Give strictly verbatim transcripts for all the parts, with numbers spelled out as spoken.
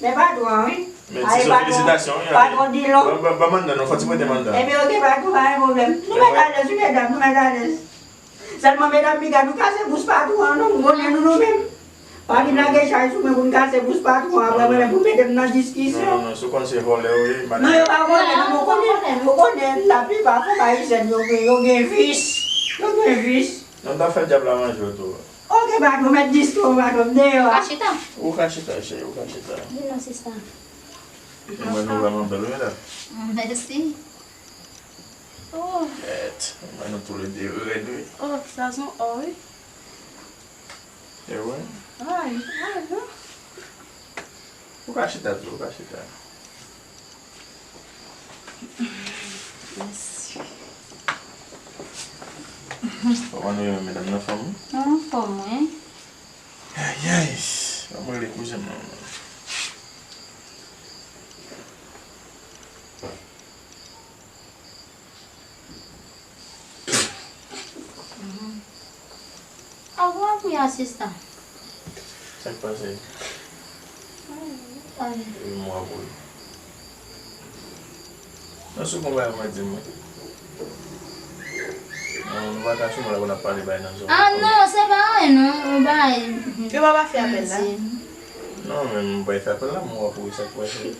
Men patwon an, wi. Men Tizo, felisitasyon, wi. Patwon di lò. Ban, ban, ban m anndan non, fò ti prete m anndan. Ebyen, oke, patwon, pa gen pwoblèm. Nou mèt alèz, wi, medam, nou mèt alèz. Sèlman, medam, piga nou kase bous patwon an, non, m konnen nou, nou menm. Pa vin lage chay sou mwen pou n kase bous patwon an, apre mwen menm pou mete m nan diskisyon. Non, non, non, si w konn se vòlè, wi, madam. Non, yo pa vòlè, non, ou konnen, ou konnen, laplipa fanm ayisyèn, yo gen, yo gen vis. Yo gen vis. Non, m ta fè dyab la manje w tou. Oke, patwon, mèt distri w, patwon, m deyò a. Ka chita. Ou ka chita, cheri, ou ka chita. Vin non, sista. Mwen, nou vrèman bèl, wi, medam. Mèsi. Oh. Kèt, mwen, nou toulede rèd, wi. Oh, sa se yon ò, wi. E wi. Ay, ay, non. Ou ka chita tou, ou ka chita. Mèsi. Kòman nou ye, medam, nan fòm? Nou nan fòm, wi. Ayayay, ban mwen rele kouzen m nan. Avan apre asistan. Sa k pase? Ay. Epi mwen apre. Nan sou konba yo mwen di mwen. Non, nou pa ka sou mwen la pou n ap pale bay nan zòrèy. Ah non, se pa anyen non, yon bagay. Yo pa pa fè apèl la. Non, men mwen pa fè apèl la, mwen apre sa k pase.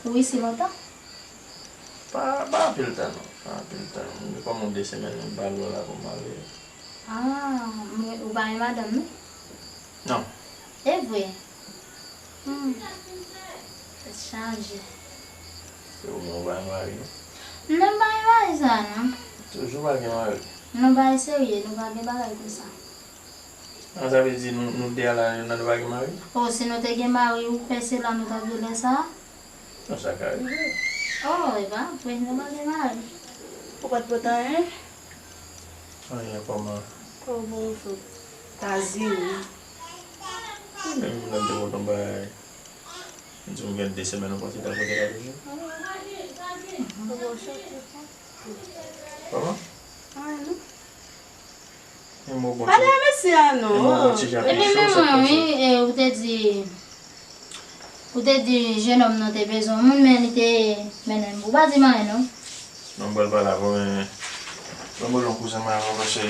Wi, se lontan. Pa, pa anpil tan non, pa anpil tan. Mwen gen kòm yon de semèn mwen pa lwe la pou m ale. Ah, men ou pa gen madanm non? Non. E vre? Hmm. Tèt chaje. Se ou menm ou pa gen mari non? Non, m pa gen mari sa non. Toujou pa gen mari? Non, bagay serye, nou pa gen bagay konsa. An, sa vle di nou, nou de a la, nou pa gen mari? Oh, si nou te gen mari, ou kwè se la nou t ap ye lè sa a? Non, sa ka rive. Oh, e pa vre, nou pa gen mari. Ou pa t pote anyen? Anyen kòman? Oh, bon, fò ta zi wi. Mwen menm, mwen te pote yon bagay. M di w gen de semèn ou panse ta pote la toujou? Kòman? Anyen non. Pale a mesye a non. Epi menm mwen wi, e, ou te di, ou te di jenòm nan te bezwen yon moun, men li te mennen m. Ou pa di m anyen non. Non, m pral pale avè w, men mwen mwen yon kouzen mwen avè w, paske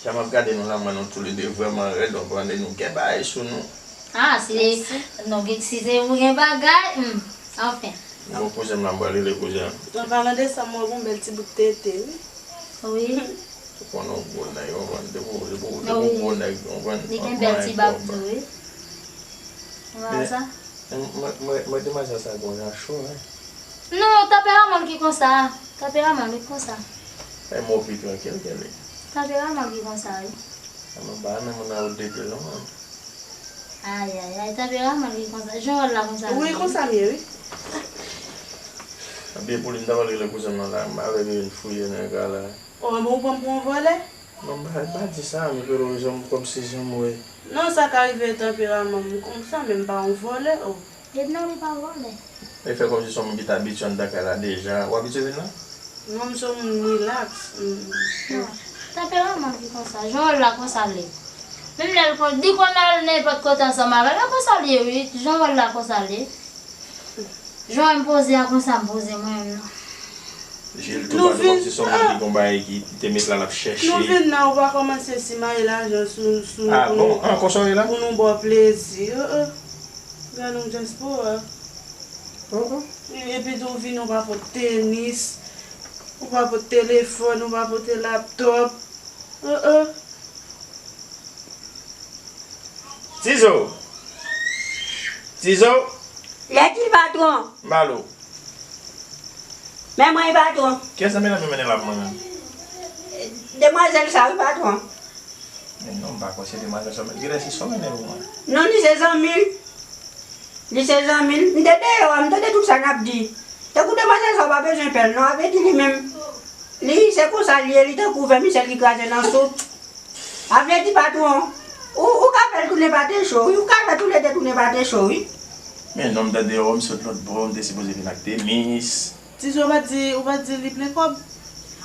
jan m ap gade nou la, m wè nou toulede vrèman rèd, w konprann, e nou gen bagay sou nou. Ah, si, non, gen, si se ou gen bagay, hmm, anfen. Bon, kouzen m la, m pral rele kouzen an. An palan de sa, m wè w gen yon bèl ti bout tete, wi. Wi. Ou konnen yon gwo nèg, w konprann, depi w, depi w, depi w gwo nèg, w konprann. Li gen bèl ti bab tou, wi. Ou wè sa? Mwen, mwen, mwen, demwazèl sa gon jan cho, wi. Non, tanperaman l ki konsa. Tanperaman l ki konsa. E mwen pi trankil ke li. Tanperaman l ki konsa, wi. Mwen pa renmen moun nan yo depil non, mwen. Ayayay, tanperaman l ki konsa. Jan w wè l la konsa. Wi, konsa m ye, wi. Byen pou li, m ta pral rele kouzen m nan la, m pa vle li vin fouye nèg la la. Oh, men ou pran m pou yon vòlè? Non, m pa, m pa di sa, men Pedro, jan m, kòmsi jan m wè. Non, sa ka rive tanperaman m konsa, men m pa yon vòlè, oh. E non, li pa vòlè. E fè kòmsi se yon moun ki t abitye anndan kay la deja. Ou abitye vin la? Non, m se yon moun rilaks. Mm. Non, tanperaman m ki konsa. Jan w wè l la konsa l ye. Menm lè l konn, li konn al nenpòt kote ansanm avè l, men konsa l ye, wi. Jan w wè l la konsa l ye. Jan w wè m poze a konsa m poze mwen menm non. Jil tou pale kòmsi se yon moun ki gon bagay ki te met la l ap chèche. Nou vin la, ou pa kòmanse simaye lajan sou, sou, ah, pou bon, nou, ah, konsa w ye la? Pou nou ba w plezi. Uh, uh. Gade yon dyaspora. Oh, oh. Epi tou w vini, ou pa pote tenis, ou pa pote telefòn, ou pa pote laptòp. Uh, uh. Tizo! Tizo! Lèdi patwon! M ba l ou. Men mwen, patwon. Kiyès nan medam yo mennen l ap mwen menm? Demwazèl sa wi, patwon. Men non, m pa kwè se demwazèl sa w mennen. Genlè se sa w mennen pou mwen. Non, li se zanmi l. Li se zanmi l. M te deyò a, m tande tout sa n ap di. Tankou demwazèl sa w pa bezwen pè l non, a vle di li menm, li se konsa l ye, li tankou vèmisèl ki kraze nan soup. A vle di, patwon, ou, ou ka fè l tounen pate cho, wi. Ou ka fè toulede tounen pate cho, wi. Men non, m tande w, m sot lòt bò, m te sipoze vin ak tenis. Tizo, ou pa di, ou pa di li plen kòb?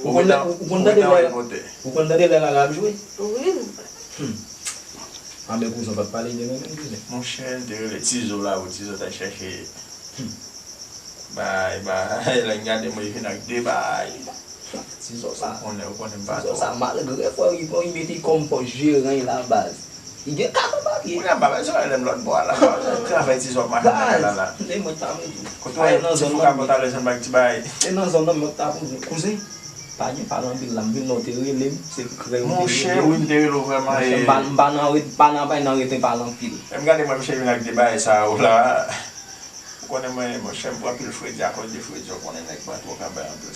Ou konn, ou konn tande lè, ou konn tande lè Lala ap jwe? Wi. Anben kouzen, w pa t pale de mwen menm kouzen. Monchè, m te rele Tizo la pou Tizo t al chèche bay, bay, lè m gade mwen, li vin ak de bay. Tizo sa, ou konnen, ou konnen m pa twò. Tizo sa, malgre fò li pran, li mete kòm pòs jeran la baz. Li gen kat an papye. Kounye a m pa bezwen rele m lòt bò a la. Travay Tizo ap mache nan kay la la. Baz, se mwen k ta mete. Kote w wè ti fou ka konn ta bezwen bay ti bay. Se nan zòn nan mwen k ta mete. Kouzen, pa gen pale anpil la, m vin la w te rele m, se krèy ou te rele m. Monchè, wi, m te rele w vrèman. Monchè, m pa, m pa nan ret, pa nan bay nan rete pale anpil. Lè m gade mwen, misye vin ak de bagay sa yo la. Ou konnen mwen, monchè, m pran anpil fredi, akoz de fredi, ou konnen nèg pa twò ka bay anpil.